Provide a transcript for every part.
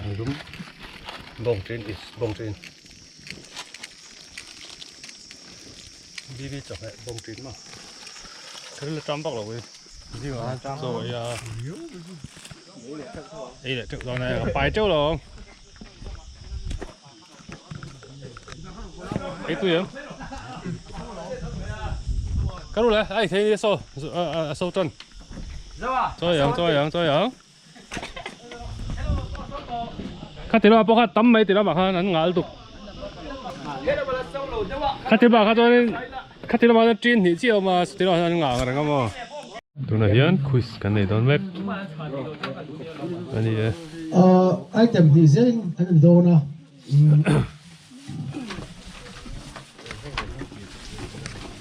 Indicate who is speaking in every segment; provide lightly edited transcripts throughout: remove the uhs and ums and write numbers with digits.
Speaker 1: Lum bawng ṭin is bawng ṭin BB chawhmeh bawng ṭin maw ka ril a ṭam vak lo e zingah khan chaw ei a ei leh teuh dawn e ka pai teuh lo ang ei tui em ka ru le ai thei ni so a so tan chaw ei ang chaw ei ang chaw ei ang Kha ti lamah pawh kha tam mai ti lamah khan an ngal tuk. Kha ti lamah kha chuanin kha ti lamah chuan ṭin hnih chiah a awm a ti lamah hian an ngah ang reng a maw. Tunah hian quiz kan nei dawn mek a ni e.
Speaker 2: Item hnih zelin an in dawn a.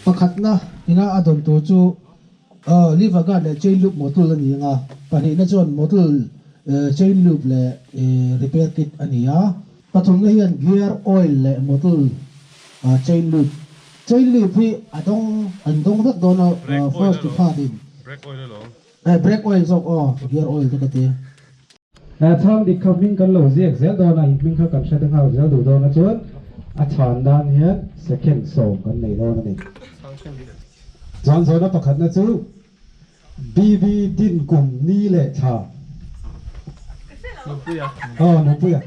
Speaker 2: Pakhatna ina a dawn tur chu Liver guard leh chain lube motul a ni ang a, pahnihna chuan motul chain lube leh repair kit a ni a, pathumna hian gear oil leh motul chain lube. Chain lube hi a dawng an dawng vek dawn a first to third in.
Speaker 1: Brake oil alawm.
Speaker 2: Brake oil zawk aw, gear oil te ka ti.
Speaker 3: Chhang dik kha hming kan lo ziak zel dawn a, in hming kha kan hre te nghal zel duh dawn a chuan a chhan dan hian second sawm kan nei dawn a ni. Chuan zawhna pakhatna chu BB din kum ni leh thla.
Speaker 4: Nunpuia.
Speaker 3: Aw Nunpuia.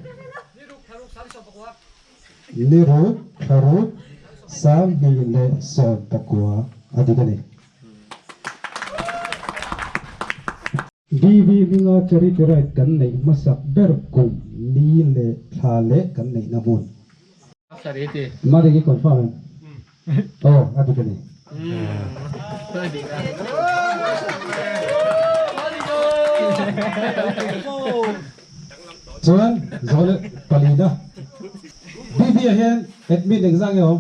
Speaker 3: Ni ruk thla ruk 2019 a dik a ni. DV hminga charity ride kan neih hmasak ber kum ni leh thla leh kan neihna hmun. Mari hi confirm em? Aw, a dik a ni. Chuan zawl palina DV ah hian admin engzah nge awm?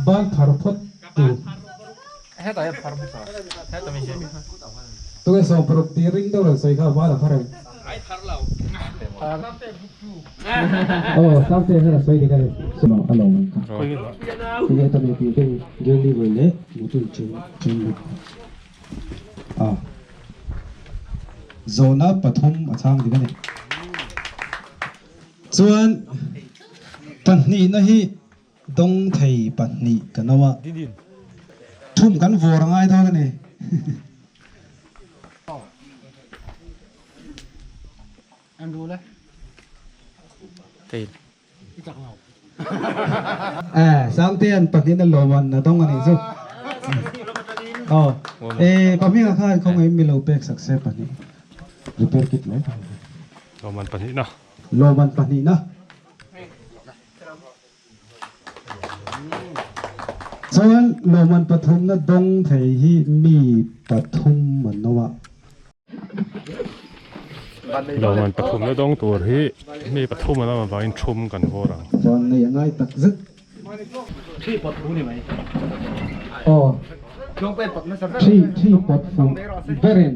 Speaker 3: Ban phar phawt tur. Tunge 60 tih ring deuh lo sawi kha ban a phar em? Aw Sangte hian a sawi dik a ni. A lo ang kha. Tunge ta mi tih deuh Gilly vawi leh Mutul cheng cheng lut a. Zawhna pathum a chhang dik a ni. Chuan pahnihna hi dawng thei pahnih kan awm a, thum kan vawr a ngai dawn a ni. Sangtea'n pahnihna lawman a dawng a nih chu. Aw, e pahmingah khan khawngaih mi lo pek sak se pahnih repair kit mai.
Speaker 1: Lawman pahnihna.
Speaker 3: Lawman pahnihna. Chuan lawman pathumna dawng thei hi mi pathum an awm a.
Speaker 1: Lawman pathumna dawng tur hi mi pathum an awm avangin thum kan vawr ang.
Speaker 3: Chuan nei a ngai tak zet.
Speaker 4: Thi pot fu ni mai.
Speaker 3: Aw. Thi thi pot fu berin.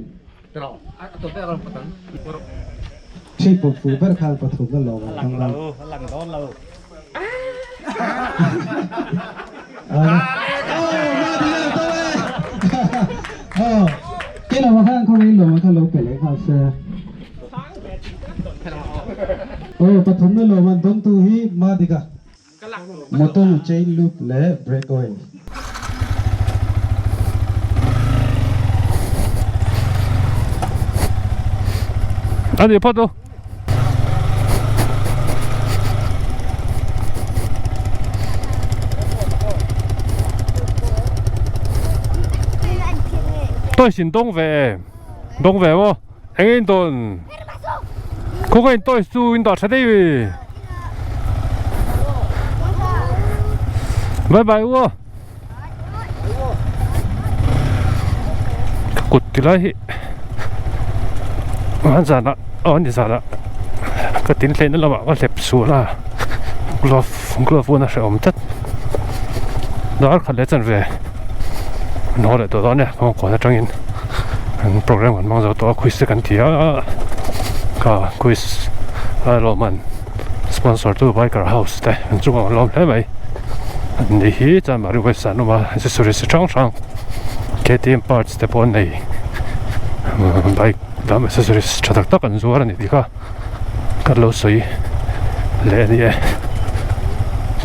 Speaker 3: Thi pot fu ber khan pathumna lawman dawng ang. Pathumna lawman dawngtu hi Madika motor chain lube leh brake oil.
Speaker 1: A ni phawt u. Toys in dawng ve em dawng ve maw eng in dawn khaw in toys chu in dah tha dei ve bye bye u aw ka kut ti lai hi an zanah aw an ti zanah ka tin hleina lamah ka hlep sual a glove glove pawh a hrehawm tlat dar khat leh chanve an haw leh tawh dawn e kawngkawn atangin an program kan hmang zo tawh a quiz te kan ti a ka quiz a lawmman sponsor tu biker house te an chungah an lawm hle mai. Ni hi Chanmari website an awm a accessories chi hrang hrang K T M parts te pawh an nei bike. Dam accessories tha tak tak an zuar a ni tih kha ka lo sawi leh a ni e.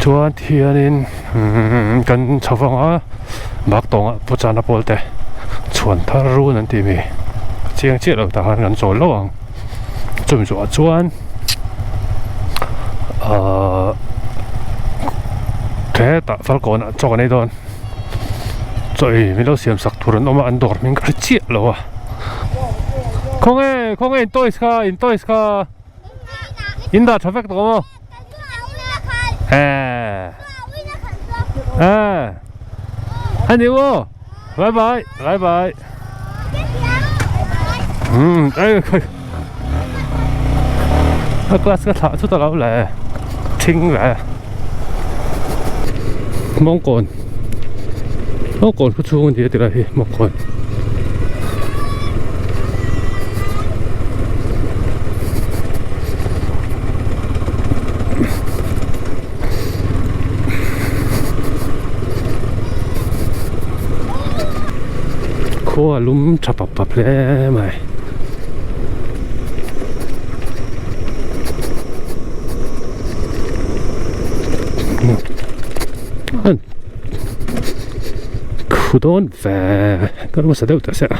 Speaker 1: Chuan tihianin umm kan chho vang a bak tawngah pu chana pawl te chhuan thar run an tih mi chiang chiah lo tah khan kan chawl lo ang chumi zawhah chuan ahh hetah falkawnah chaw kan ei dawn. Chaw ei min lo siam sak tur an awm a an dawr hming ka hre chiah lo a khawnge khawnge in toys kha in toys kha in dah tha vek tawh maw eh eh a ni maw bye bye bye bye um ai a class ka thlah chut a lo le thing le mawngkawn mawngkawn khu chhung a ni a ti lai hi mawngkawn khua a lum tha pap pap hle mai. Khu dawn ve ka hmasa deuh ta se a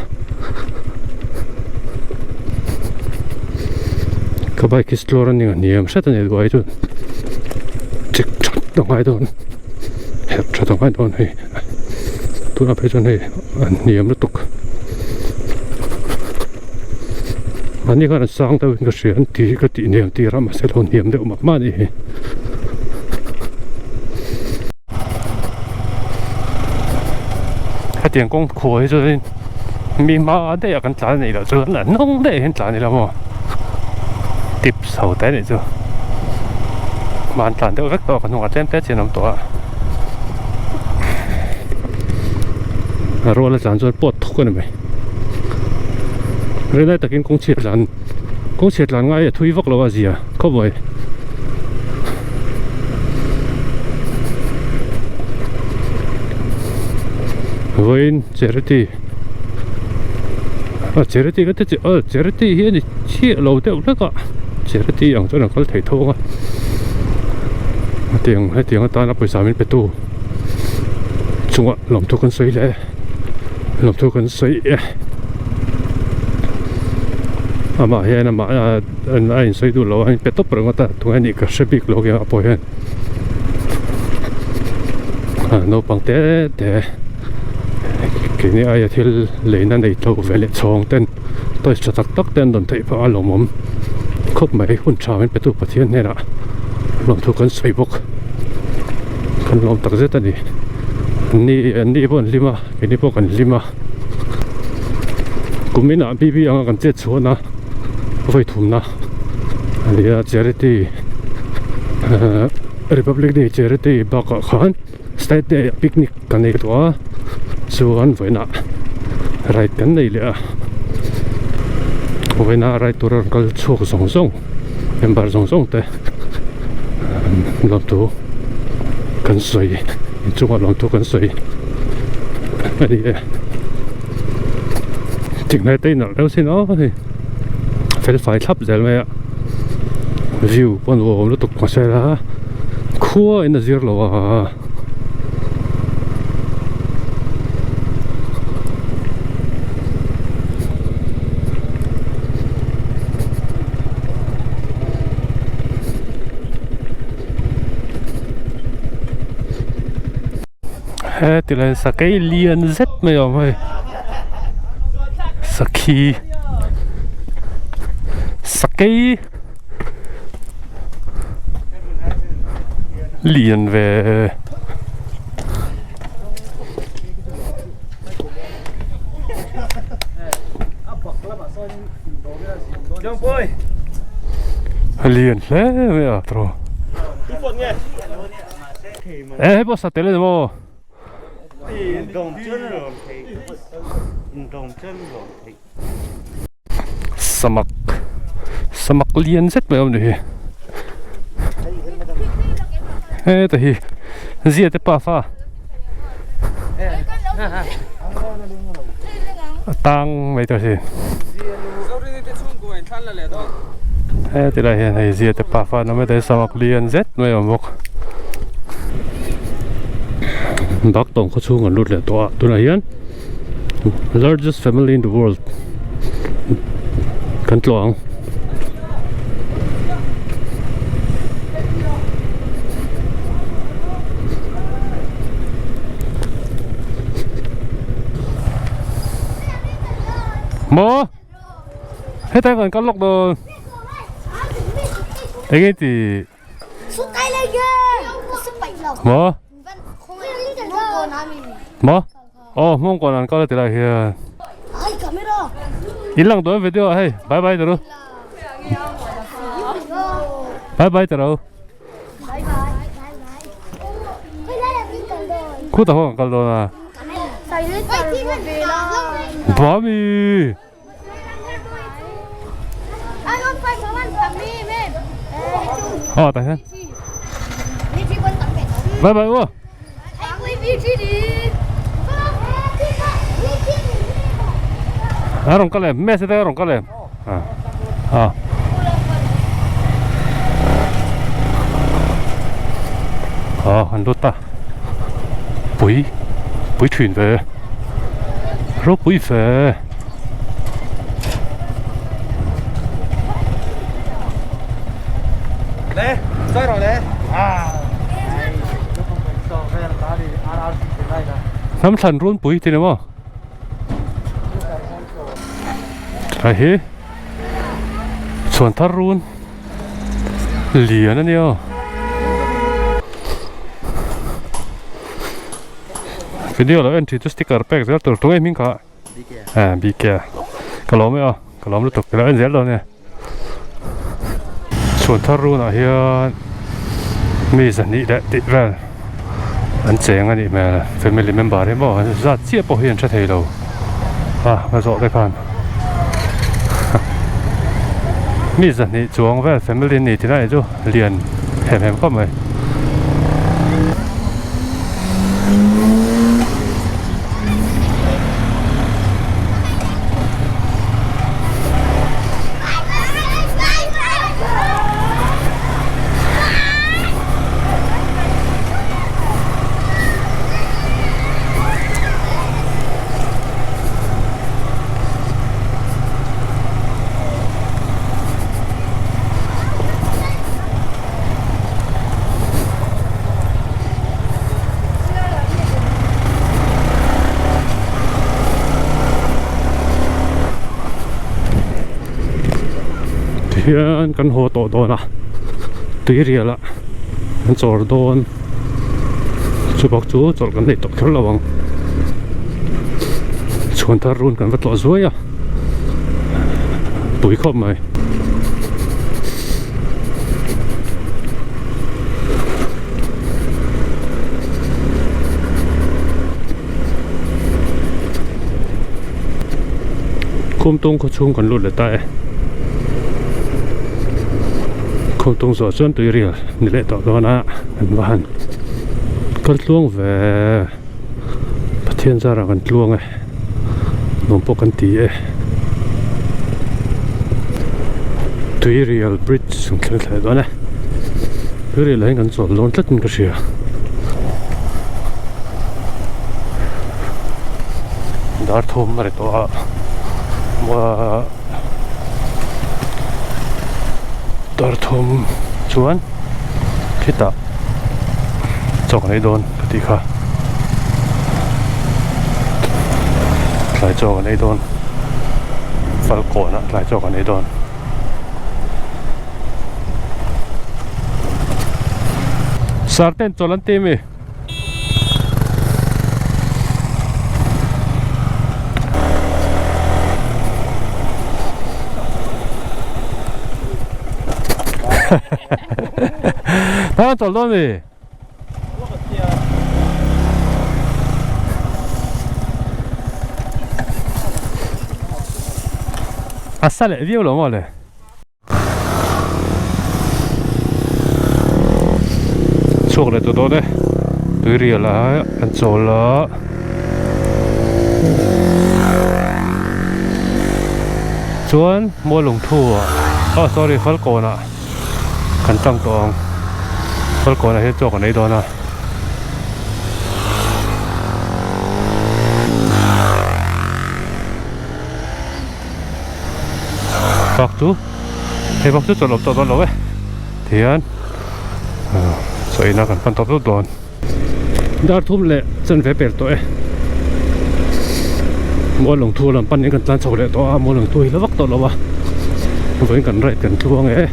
Speaker 1: ka bike hi slow running a hniam hret a ni duai chuan chik that a ngai dawn herh that a ngai dawn hei tunah phei chuan hei a hniam lutuk mahni khan an sang deuhin ka hria an ti ka tih hniam tir a mahse lo hniam deuh mah mah a nih hi. Hetiang kawng khuai hi chuanin mi hma daih ah kan tlan anih loh chuan a hnung daih ah hian tlan ila maw tips ho te anih chu hma an tlan deuh vek tawh a ka hnungah tlem te chian a awm tawh a a rual a tlan chuan pawt thuk a ni mai rinai takin kawng chhiat tlan kawng chhiat tlan ngai a thui vak lo a zia khawp mai. Vawiin charity a charity ka ti chi a charity hi a ni chiah lo deuh hlek a charity ang chuan an kal thei tho ang a hetiang hetiang atana pawisa min pe tu chungah lawmthu kan sawi leh lawmthu kan sawi e amah hian amah a insawi duh lo a in pe tawp ringawt a tunge nih ka hre bik lo ang pawh hian naupang te te keini aia thil leina nei tho ve leh chhawng ten toys tha tak tak te an rawn theih phah a lawmawm khawp mai hun tha min pe tu Pathian hnenah lawmthu kan sawi bawk kan lawm tak zet a ni anni anni pawh an hlim a keini pawh kan hlim a kum inah B B anga kan chet chhuah na. Vawi thumna a ni a charity ahh republic day charity bakah khan state day ah picnic kan nei tawh a chuan vawiinah ride kan nei leh a vawiinah ride tura rawn kal chhuak zawng zawng member zawng zawng te lawmthu kan sawi inchungah lawmthu kan sawi a ni e. Thinghnai te inalh deuh sin aw hei fel fai thlap zel mai a view pawh nuam lutuk mahse la khua in a zir lo a. He ti lai sakei lian zet mai a awm hei sakhi sakei lian ve lian hle mai a tawh. E hei pawh satel a ni maw? Samak samak lian zet mai a awm ni hi heta hi zia te pa fa a tang mai ta si. He tilai hian hei zia te pafa an awm a samak lian zet mai a awm bawk. Baktawng khaw chhung an lut leh tawh a tunah hian largest family in the world kan tlawh ang. Maw hetlai kan kal lawk dawn enge ti maw maw aw hmawng kawn an kal a ti lai hian in lang dawn video ah hei bye bye taro bye bye taro khutah pawh kan kal dawn a Bami Ờ tại sao? Bye bye ua. A rawn kal em? Mess te a rawn kal em? À. À. Ờ an lut ta. Pui pui thin ve. Ropui ve. Hnam thlan runpui tih ni maw a hi chhuan thar run lian a nia video lo en thin chu sticker pek zel tur tunge hming kha. Eh BK ka lawm e aw ka lawm lutuk ka lo en zel dawn e chhuan thar runah hian mi zahnih leh tih vel an cheng a nih hmel family member hi maw zat chiah pawh hi an hre thei lo a ka zawh te khan mi zahnih chuang vel family an ni tih lai chu lian hem hem khawp mai. Tihian kan haw tawh dawn a tuirial ah an chawr dawn chubak chu chawlh kan neih tawh kher lo ang chhuan thar run kan va tlawh zuai a. Pui khawp mai. Khumtung khaw chhung kan lut leh ta e. Khumtung zawh chuan tui rial ni leh tawh dawn a an va han kal tluang ve. Pathian zarah kan tluang e. Nuam pawh kan ti e. Tuirial bridge an thleng thleh dawn e. Tuirial ah hian kan chawl dawn tlat in ka hria. Dar thum a ri tawh a. Dar thum chuan khitah chaw kan ei dawn ka tih kha tlai chaw kan ei dawn falkawnah tlai chaw kan ei dawn. Sarten chawlh an ti mi. Thang an chawl dawn mi? A sa leh viau lo maw le? Chhuak leh tawh dawn e tuirial ah an chawl a. Chuan Mualungthu ah oh sorry Falkawn ah kan tlang tawh ang Falkawn ah hian chaw kan ei dawn a. Bak chu hei bak chu chawlh awm tawh dawn lo e tihian chaw ina kan pan tawp tawp dawn. Dar thum leh chanve pel tawh e. Mualungthu lam panin kan tlan chho leh tawh a, Mualungthu hi la vak tawh lo a, vawiin kan ride kan tluang e.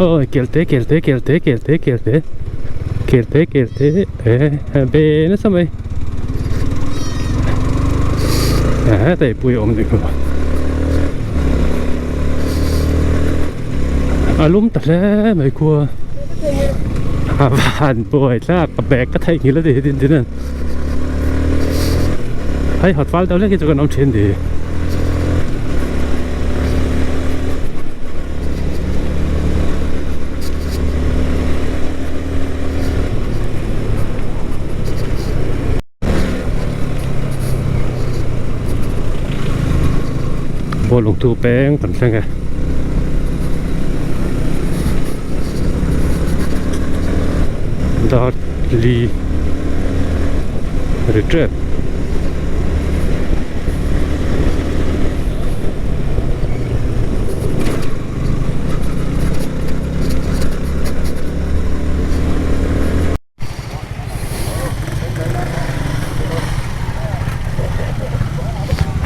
Speaker 1: Awi kelte kelte kelte kelte kelte kelte kelte e be nasa mai e teipui a awm nih kha a lum ta hle mai khua a van buai thlak ka bag ka theih nghilh a ni din din an hei hawt fal deuh hlek hi chu kan awm thin ni Bawlung tu peng kan thleng e. Dar li retreat.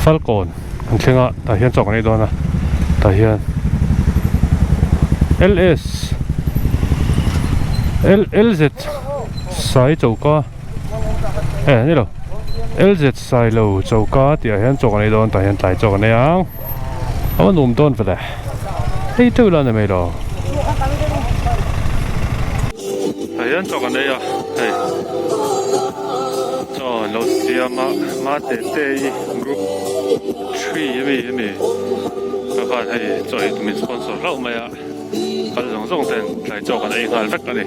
Speaker 1: Falkawn an thleng a tah hian chaw kan ei dawn a tah hian L S L L Z sai choka eh ni lo L Z sai lo choka tih ah hian chaw kan ei dawn tah hian tlai chaw kan ei ang a va nuam dawn vele hei teuh la ni mai lo. Tah hian chaw kan ei a hei chaw an lo siam a mate te i group three ami ami ka khan hei chaw ei tumin sponsor hlauh mai a kal zawng zawng ten tlai chaw kan ei nghal vek a ni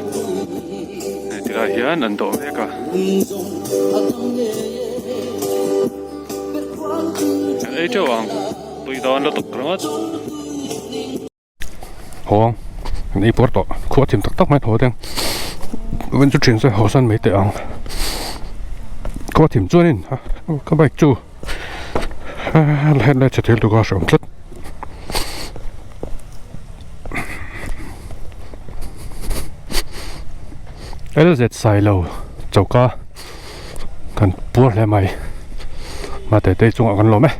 Speaker 1: hei tilai hian an dawh mek a. Kan ei teuh ang tui dawn lutuk ringawt. Hawng an ei puar tawh khua thim tak tak mai tho teng vawin chu thian sawi haw san mai teh ang khua thim chuanin ka bike chu headlight chhe thil tur kha a hreawm tlat L Z Sailo choka kan puar hle mai mate te chungah kan lawm e.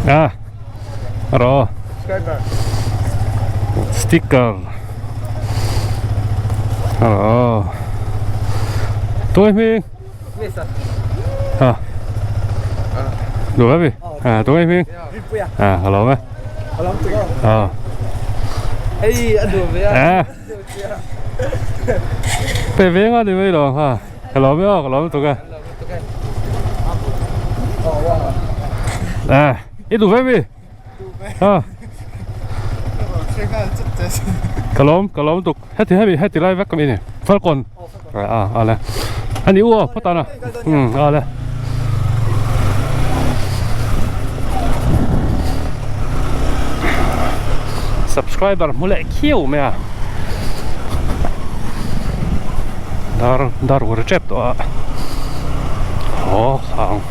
Speaker 1: À, rồi. Sticker. Rồi. Tôi Huy. À. Đủ hết À, tôi Huy. À, hello mấy. À. À. Về về ngon thì mới rồi ha. Hello mấy hello tụi cái. À, i duh ve mi? Ha. Ka lawm, ka lawm tuk. Heti hemi heti lai vek ka mi ni. Falcon. A a le. Ani u aw phawt ana. Um a le. Subscriber hmu leh khiau mai a. Dar dar ur tep tawh a haw ang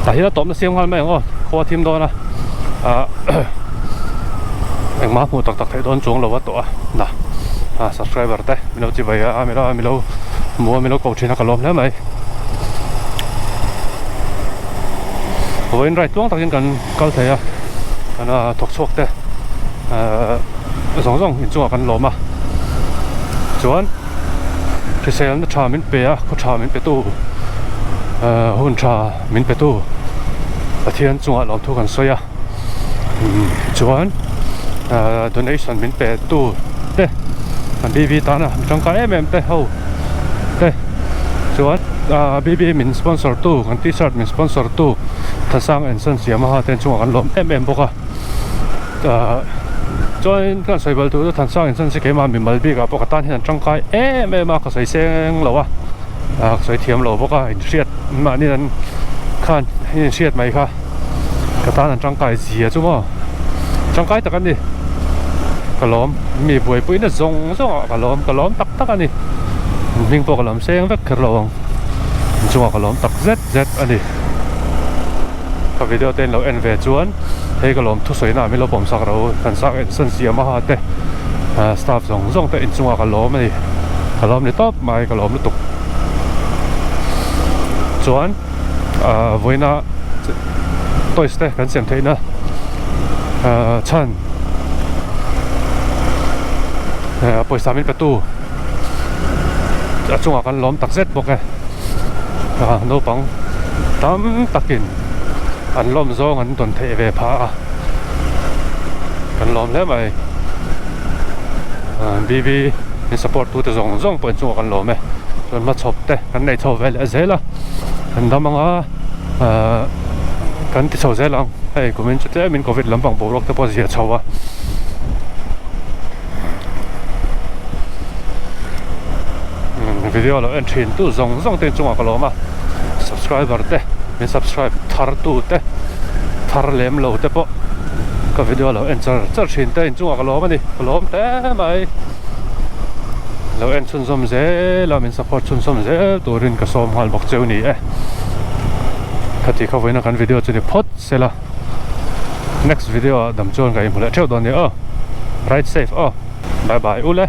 Speaker 1: tah hian a tawpna siam nghal mai ang aw khua thim dawn a ah engmah hmuh tak tak theih dawn chuang lo a tawh a na ah subscriber te milo chi vai a milo milo hmu a milo ko thin a ka lawm hle mai vawiin right tluang takin kan kal thei a kan thawk chhuak te ah zawng zawng inchungah kan lawm a chuan hriselna tha min pe a khaw tha min pe tu hun tha min pe tu Pathian chungah lawmthu kan sawi a chuan donation min pe tu te kan B B tana mi tangkai em em te ho te chuan B B min sponsor tu kan t-shirt min sponsor tu Thasang and Sons Yamaha te chungah kan lawm em em bawk a. Chuanin kan sawi bal tur chu Thansang in chuan keimah mimal bikah pawh ka tan hian an tangkai em em a ka sawi seng lo a ka sawi thiam lo bawk a inhriat mahni an Khan in inhriat mai kha ka tan an tangkai zia chu maw tangkai tak an ni ka lawm mi buaipuina zawng zawng ah ka lawm ka lawm tak tak a ni hming pawh ka lawm seng vek kher lo ang inchungah ka lawm tak zet zet a ni ka video te in lo en ve chuan hei ka lawm thusawi na ah min lo pawm sak ro kan sak en san siam a ha te staff zawng zawng te inchungah ka lawm a ni ka lawm ni tawp mai ka lawm lutuk chuan ah vawiina toys te kan siam theihna ah chhan eh pawisa min petu a chungah kan lawm tak zet bawk e ah naupang tam takin an lawm zawng an dawn theih ve phah a kan lawm hle mai ah B_B min support tute zawng zawng pawh inchungah kan lawm e chuan hmachhawp te kan nei chho ve leh zel a. Kan dam anga ahh kan ti chho zel ang hei kumin chu tlemin covid lampang boruak te pawh a zia chho a video lo en thin tu zawng zawng te inchungah ka lawm a subscriber te min subscribe thar tu te thar lem lo te pawh ka video lo en char char thin te inchungah ka lawm a ni ka lawm hle mai lo en chhunzawm zel a min support chhunzawm zel turin ka sawm nghal bawk cheu ni e khati kha vawiina kan video chu ni phawt sela next video ah dam chuan ka inhmu leh theuh dawn nia aw ride safe aw bye bye ule.